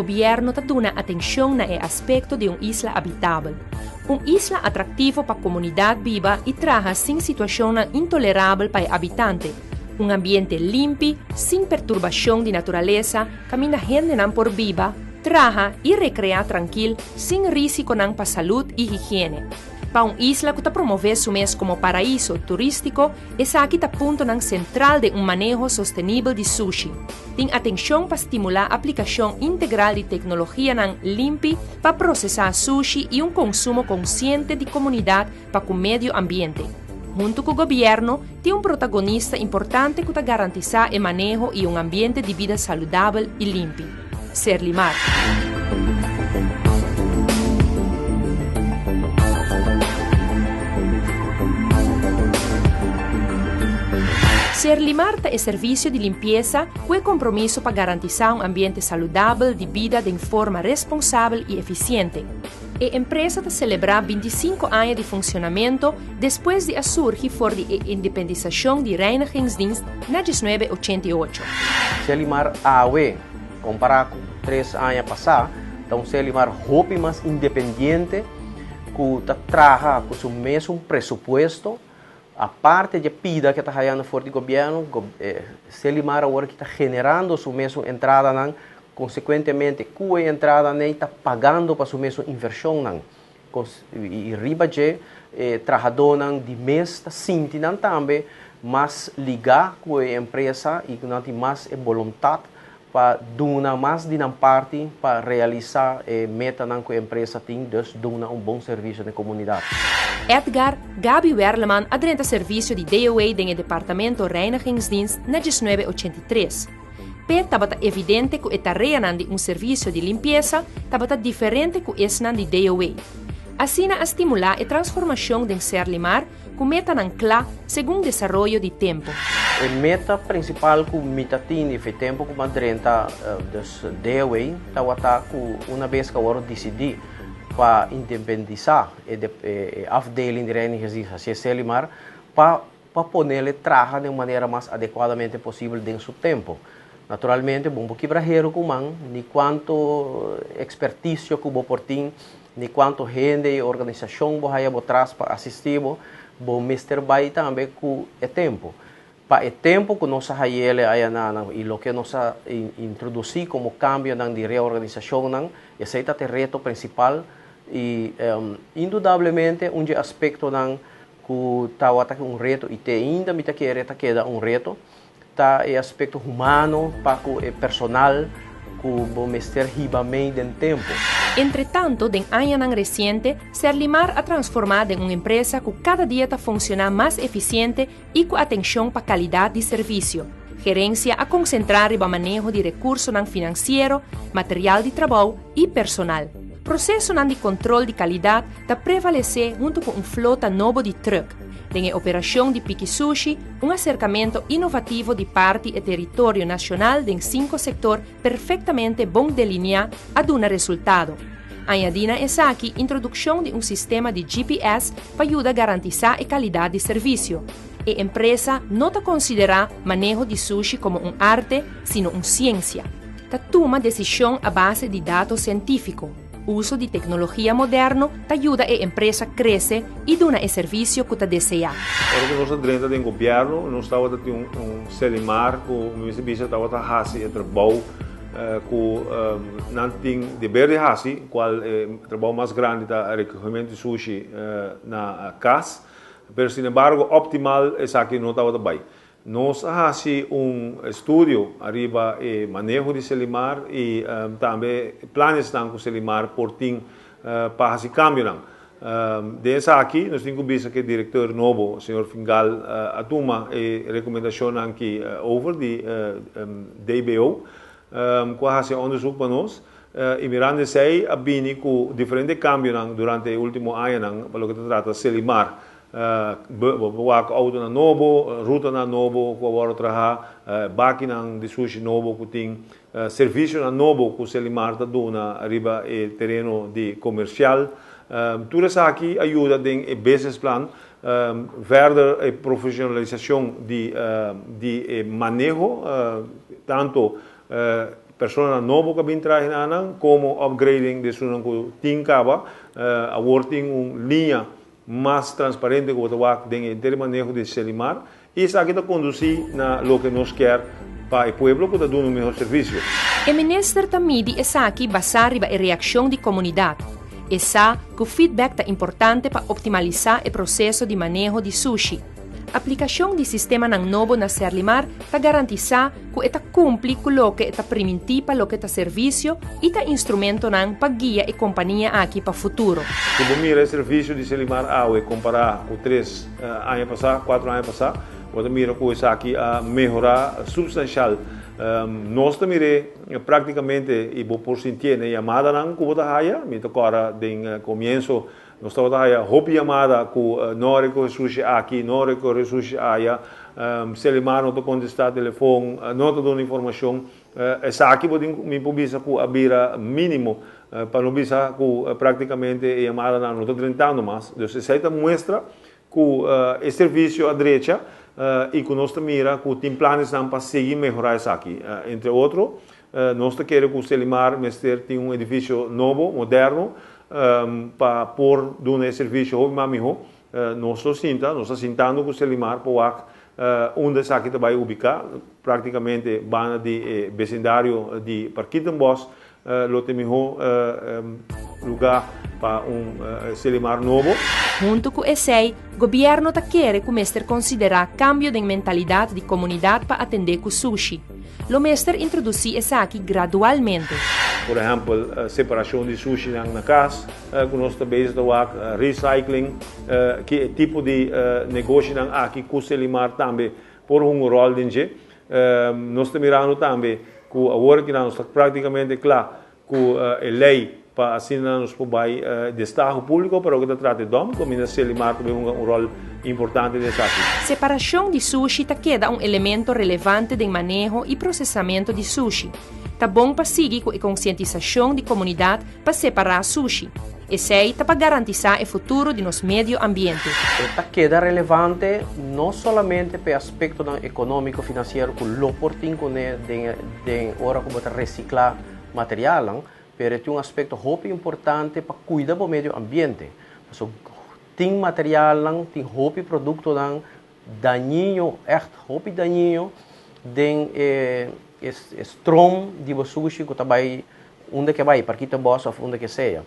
gobièrnu ta duna atenshon na e aspekto di un isla abitabel. Un isla atraktivo pa komunidat biba i traha sin situashonnan intolerabel pa e abitante. Un ambiente limpi, sin perturbashon di naturalesa, kaminda hendenan por biba, traha i rekreá trankil sin rísikonan pa salud i higiene. Pa un isla ku ta promové su mes komo paraiso turístiko, esaki ta puntonan sentral den un maneho sostenibel di sushi. Tin atenshon pa stimulá aplikashon integral di teknologianan limpi pa prosesá sushi i un konsumo konsiente di komunidat pa ku medio ambiente. Huntu ku gobièrnu, tin un protagonista importante ku ta garantisá e maneho i un ambiente di bida saludabel i limpi. Serlimar. Serlimar ta e servisio di limpiesa ku e kompromiso pa garantisá un ambiente saludabel di bida den forma responsabel i efisiente. E empresa ta selebrá bintisinko aña di funshonamentu despues di a surgi for di e independisashon di Reinigingsdienst na diesnuebe ochenta i ocho. Selimar awe, kompará ku tres aña pasá, ta un Selimar hopi mas independiente ku ta traha ku su mesun presupuesto. Aparte dje pida ke ta hayando for di gobièrnu, Selimar awor aki ta generando su mesun entradanan, konsekuentemente ku e entradanan ta pagando pa su mesun invershonnan. I riba dje e trahadónan di mes ta sinti nan tambe mas ligá ku e empresa i ku nan tin mas e boluntat pa duna mas di nan parti pa realisá e metanan ku e empresa tin, dus duna un bon servisio na e komunidat. Edgar Gaby Werleman a drenta servisio di DOA den e departamento Reinigingsdienst na diesnuebe ochenta i tres. P'e tabata evidente ku e tareanan di un servisio di limpiesa tabata diferente ku esnan di DOA. Asina a stimulá e transformashon den Serlimar ku metanan kla segun desaroyo di tempu. E meta prinsipal ku mi ta tin di fe tempu ku mi a drenta dus DOA tabata ku una bes ku a wòrdu disidí pa independisá e afdeling di Reinigingsdienst hacia Serlimar pa pa ponele traha den manera mas adekuadamente posibel den su tempu. Naturalmente bo no por kibra heru ku man, ni kuantu ekspertisio ku bo por tin, ni kuantu hende i organisashon bo haya bo tras pa asistí bo, bo mester bai tambe ku e tempu. Pa e tempu ku nos a hayele ayananan i loke nos a introdusí komo kambionan di reorganisashonnan, esei ta te reto prinsipal i indudablemente un dje aspektonan ku tabata un reto i te ainda mi ta kere ta keda un reto, ta e aspekto humano pa ku e personal ku bo mester hiba mei den tempu. Entretanto, den añanan resiente, Serlimar a transformá den un empresa ku kada dia ta funshoná mas efisiente i ku atenshon pa kalidat di servisio. Gerensia a konsentrá riba maneho di rekursonan finansiero, material di trabou i personal. Prosesonan di kontrol di kalidat ta prevalesé huntu ku un flota nobo di trùk. Den e operashon di Piki Sushi, un aserkamentu inovativo di parti e teritorio nashonal den sinku sektor perfektamente bon deliniá a duna resultado. Añadí na esaki introdukshon di un sistema di GPS pa yuda garantisá e kalidat di servisio. E empresa no ta konsiderá maneho di sushi komo un arte, sino un siensia. Ta tuma desishon a base di dato sientífiko. Uso di teknologia moderno ta yuda e empresa krese i duna e servisio ku ta deseá. Ora ku nos a drenta den gobièrnu, nos tabata tin un Selimar ku mi mester bisa tabata hasi e trabou ku nan tin deber di hasi, kual e trabou mas grandi ta rekohementu di sushi na kas. Pero sinembargo optimal esaki no tabata bai. Nos a hasi un estudio ariba e maneho di Selimar i tambe planesnan ku Selimar por tin pa hasi kambionan. Den esaki nos tin ku bisa ku e direktor nobo, señor Fingal, a tuma e rekomendashonnan aki over di DBO ku a hasi e onderzoek pa nos i mirando esei a bini ku diferente kambionan durante e ultimo añanan pa loke ta trata Selimar. Bo por wak autonan nobo, rutanan nobo ku a wòrdu traha, bakinan di sushi nobo ku tin, servisionan nobo ku Selimar ta duna riba e tereno di komersial. Tur esaki a yuda den e businessplan, verder e profesionalisashon di e maneho, tanto. Personanan nobo ku a bin traha nan komo upgrading di esunnan ku tin kaba. Awor tin un liña mas transparente ku bo ta wak den e henter maneho di Selimar i esaki ta kondusí na loke nos kier pa e pueblo ku ta duna un mihó servisio. E minister ta midi esaki basá riba e reakshon di komunidat. E sa ku feedback ta importante pa optimalisá e proseso di maneho di sushi. Aplikashon di sistemanan nobo na Serlimar ta garantisá ku e ta kumpli ku loke e ta primintí pa loke ta servisio i ta instrumentonan pa guia e kompania aki pa futuro. Si bo mira e servisio di Serlimar awe kompará ku tres aña pasá, kuatro aña pasá, bo ta mira ku esaki a mehorá supstanshal. Nos ta mir'é práktikamente i bo por sintié na e yamadanan ku bo ta haya. Mi ta kòrda den komienso Nos tabata haya hopi yamada ku no a rekohe sushi aki, no a rekohe sushi aya, Selimar no ta kontestá telefon, no ta duna informashon. Esaki bo tin mi por bisa ku a bira mínimo, pa no bisa ku práktikamente e yamadanan no ta drentando mas. Dus esei ta muestra ku e servisio a drecha i ku nos ta mira ku tin planesnan pa sigui mehorá esaki. Entre otro, nos ta kere ku Selimar mester tin un edifisio nobo, moderno, pa por duna e servisio hopi mas mihó. Nos lo sinta, nos ta sintando ku Selimar pa wak unda esaki ta bai ubiká, práktikamente banda di e besindario di Parkietenbos lo ta e mihó lugá pa un Selimar nobo. Huntu ku esei, gobièrnu ta kere ku mester konsiderá kambio den mentalidat di komunidat pa atendé ku sushi. Lo mester introdusí esaki gradualmente. Por ehèmpel, separashon di sushinan na kas ku nos ta bezig ta wak, recycling, ki e tipo di negoshinan aki ku Selimar tambe por hunga un ròl den dje. Nos ta mirando tambe ku awor aki nos ta práktikamente kla ku e lei pa asina nos por bai destaho públiko, pero ku ta trata e dòm, kaminda Selimar ta bai hunga un ròl importante den esaki. Separashon di sushi ta keda un elemento relevante den maneho i prosesamentu di sushi. Ta bon pa sigui ku e konsientisashon di komunidat pa separá sushi. Esei ta pa garantisá e futuro di nos medio ambiente. E ta keda relevante no solamente pa e aspektonan ekonómiko finansiero ku lo por tin kuné den den ora ku bo ta resiklá materialnan, pero e tin un aspekto hopi importante pa kuida bo medio ambiente. Pasobra tin materialnan, tin hopi produktonan dañino, ègt hopi dañino den e e stroom di bo sushi ku ta bai unda ke bai, Parkietenbos òf unda ke sea.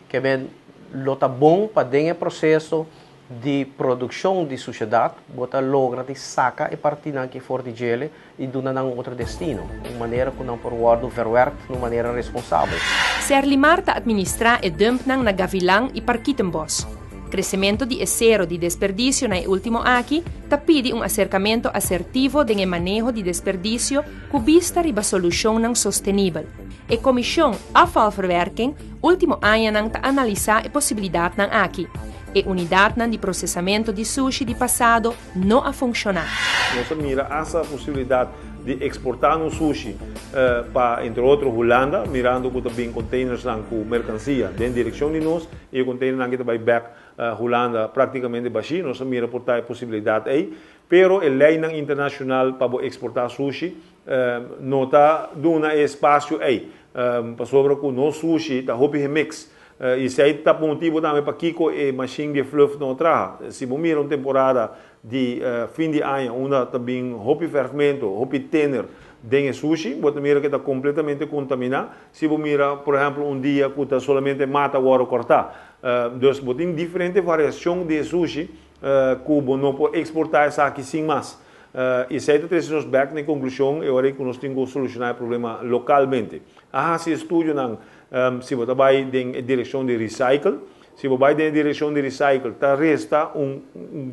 Ke men lo ta bon pa den e proseso di produkshon di sushedat bo ta logra di saka e partinan aki for di djele i duna nan un otro destino, un manera ku nan por wòrdu verwerkt na un manera responsabel. Serlimar ta atministrá e dumpnan na Gavilan i Parkietenbos. Kresementu di e sero di desperdisio na e último aki ta pidi un aserkamentu asertivo den e maneho di desperdisio ku bista riba solushonnan sostenibel. E Komishon Afvalverwerking último añanan ta analisá e posibilidatnan aki. E unidatnan di prosesamentu di sushi di pasado no a funshoná. Nos a mira asta posibilidat di eksportá nos sushi pa entre otro Hulanda, mirando ku ta bin konteinersnan ku merkansia den direkshon di nos i e konteinernan aki ta bai bèk Hulanda praktikamente bashí. Nos a mira por ta e posibilidat ei, pero e leinan internashonal pa bo eksportá sushi no ta duna e espasio ei, pasobra ku nos sushi ta hopi hemix. I esei ta motibu tambe pakiko e mashin di e fluff no traha. Si bo mira un temporada di fin di aña unda ta bin hopi ferfmento, hopi thinner den e sushi, bo ta mira ku e ta kompletamente kontaminá. Si bo mira por ehèmpel un dia ku ta solamente mata wòrdu kòrtá. Dus bo tin diferente variashon di e sushi ku bo no por eksportá esaki sin mas. I esei ta trese nos bèk na e konklushon e ora ei ku nos tin ku solushoná e problema lokalmente. A hasi estudionan si bo ta bai den e direkshon di recycle. Si bo bai den e direkshon di recycle ta resta un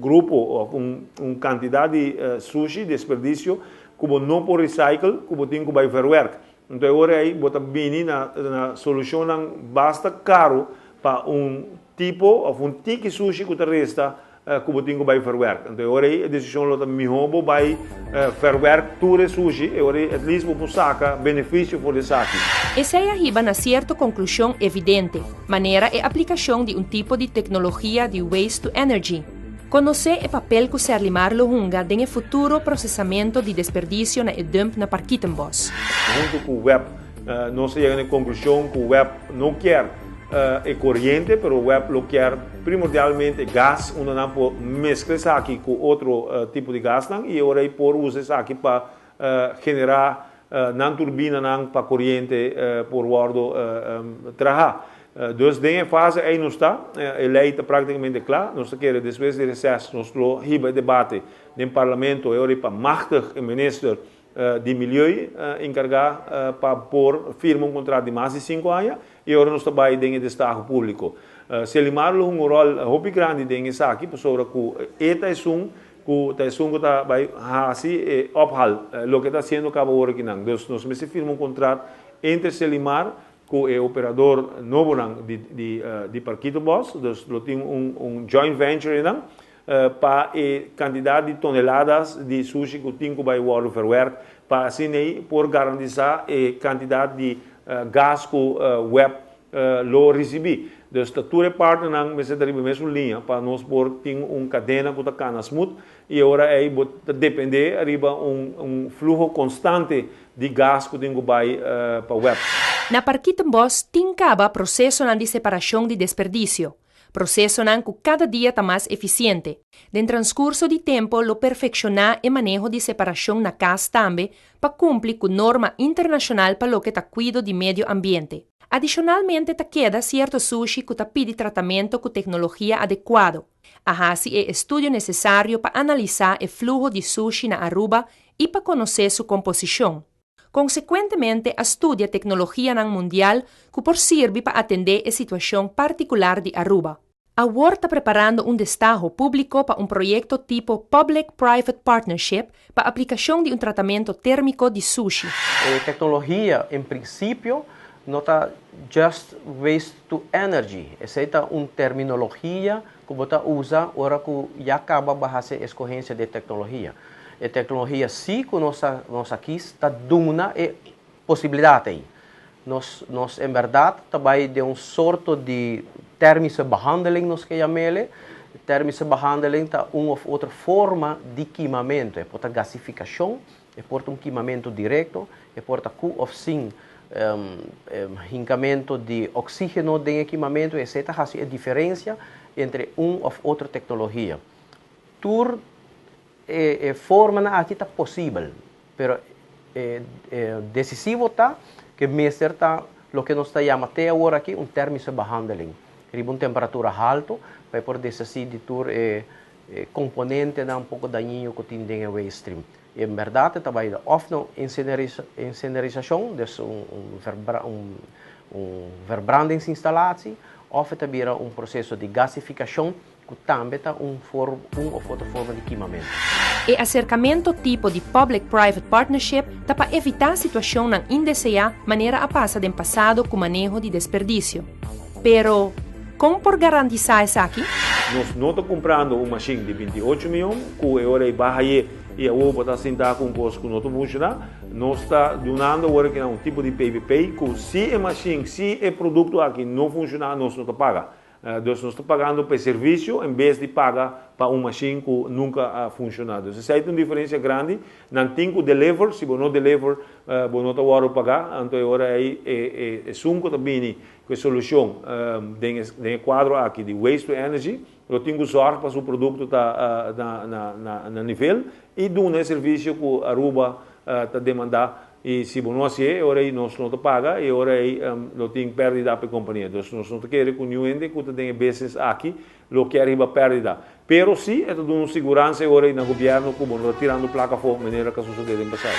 grupo òf un kantidat di sushi, desperdisio, ku bo no por recycle, ku bo tin ku bai verwerk. Anto e ora ei bo ta bini na solushonnan basta karu pa un tipo òf un tiki sushi ku ta resta ku bo tin ku bai verwerk. Anto e ora ei e desishon lo ta mihó bo bai verwerk tur e sushi, e ora ei at least bo por saka benefisio for di esaki. Esei a hiba na sierto konklushon evidente, manera e aplikashon di un tipo di teknologia di waste to energy. Konosé e papel ku Serlimar lo hunga den e futuro prosesamentu di desperdisio na e dump na Parkietenbos. Huntu ku web. Nos a yega na e konklushon ku web no kier e koriente, pero web lo kier primordialmente gas unda nan por meskla esaki ku otro tipo di gasnan i e ora ei por usa esaki pa generá nan turbinanan pa koriente por wòrdu traha. Dus den e fase ei nos ta, e lei ta práktikamente kla, nos ta kere despues di reses nos lo hiba e debate den parlamento e ora ei pa machtig e minister di Milieu enkargá pa por firma un kontrato di mas di sinku aña i ora nos ta bai den e destaho públiko. Selimar lo hunga un ròl hopi grandi den esaki pasobra ku e ta esun ku ta esun ku ta bai hasi e ophal loke ta hasiendo kaba ora kinan. Dus nos mester firma un kontrat entre Selimar ku e operador nobonan di di di Parkietenbos, dus lo tin un un joint venture einan pa e kantidat di toneladas di sushi ku tin ku bai wòrdu verwerk pa asina ei por garantisá e kantidat di gas ku web lo risibí. Dus ta tur e partnernan mester ta riba e mesun liña pa nos por tin un kadena ku ta kana smooth i e ora ei bo ta dependé riba un un fluho konstante di gas ku tin ku bai pa web. Na Parkietenbos tin kaba prosesonan di separashon di desperdisio. Prosesonan ku kada dia ta mas efisiente. Den transkurso di tempo lo perfekshoná e maneho di separashon na kas tambe pa kumpli ku norma internashonal pa loke ta kuido di medio ambiente. Adishonalmente ta keda sierto sushi ku ta pidi tratamento ku teknologia adekuado. A hasi e estudio nesesario pa analisá e fluho di sushi na Aruba i pa konosé su komposishon. Konsekuentemente a studia teknologianan mundial ku por sirbi pa atendé e situashon partikular di Aruba. Awor ta preparando un destaho públiko pa un proyekto tipo Public Private Partnership pa aplikashon di un tratamento térmiko di sushi. E teknologia en prinsipio no ta just waste to energy, esei ta un terminologia ku bo ta usa ora ku ya kaba bo hasi e eskohensia di e teknologia. E teknologia si ku nos a nos a kis ta duna e posibilidat ei. Nos nos en bèrdat ta bai den un sorto di tèrmische behandeling nos ke yam'ele. Tèrmische behandeling ta un òf otro forma di kimamentu. E por ta gasifikashon, e por ta un kimamentu direkto, e por ta ku òf sin hinkamentu di oksígeno den e kimamentu. Esei ta hasi e diferensia entre un òf otro teknologia. Tur E formanan aki ta posibel, pero e desisivo ta ke mester ta loke nos ta yama te awor aki un thermische behandeling, riba un temperatura halto pa e por deshasí di tur e komponentenan poko dañino ku tin den e waste stream. I en bèrdat e ta bai òf na insenerisashon, dus un verbrandingsinstallatie, òf e ta bira un proseso di gasifikashon ku tambe ta un form un of otro forma di kimamentu. E aserkamento tipo di Public Private Partnership ta pa evitá situashonnan indeseá manera a pasa den pasado ku maneho di desperdisio. Pero, kon por garantisá esaki? Nos no ta kumprando un mashin di 28 mion ku e ora ei baha ye i awor bo ta sinta ku un kos ku no ta funshoná. Nos ta dunando awor aki nan un tipo di PPP ku si e mashin, si e produkto aki no funshoná nos no ta paga. Dus nos ta pagando pa e servisio en bes di paga pa un mashin ku nunka a funshoná. Dus esei ta un diferensia grandi. Nan tin ku deliver, si bo no deliver bo no ta wòrdu pagá. Anto e ora ei e esun ku ta bini ku e solushon den e den e kuadro aki di waste to energy lo tin ku sòrg pa su produkto ta na na na nivel i duna e servisio ku Aruba ta demandá. I si bo no hasié, e ora ei nos no ta paga, i e ora ei lo tin pèrdida pa e kompania. Dus nos no ta kere ku niun hende ku ta den e business aki lo kier hiba pèrdida. Pero si e ta duna un siguransa e ora ei na gobièrnu ku bo no ta tirando plaka afó manera ku a sosodé den pasado.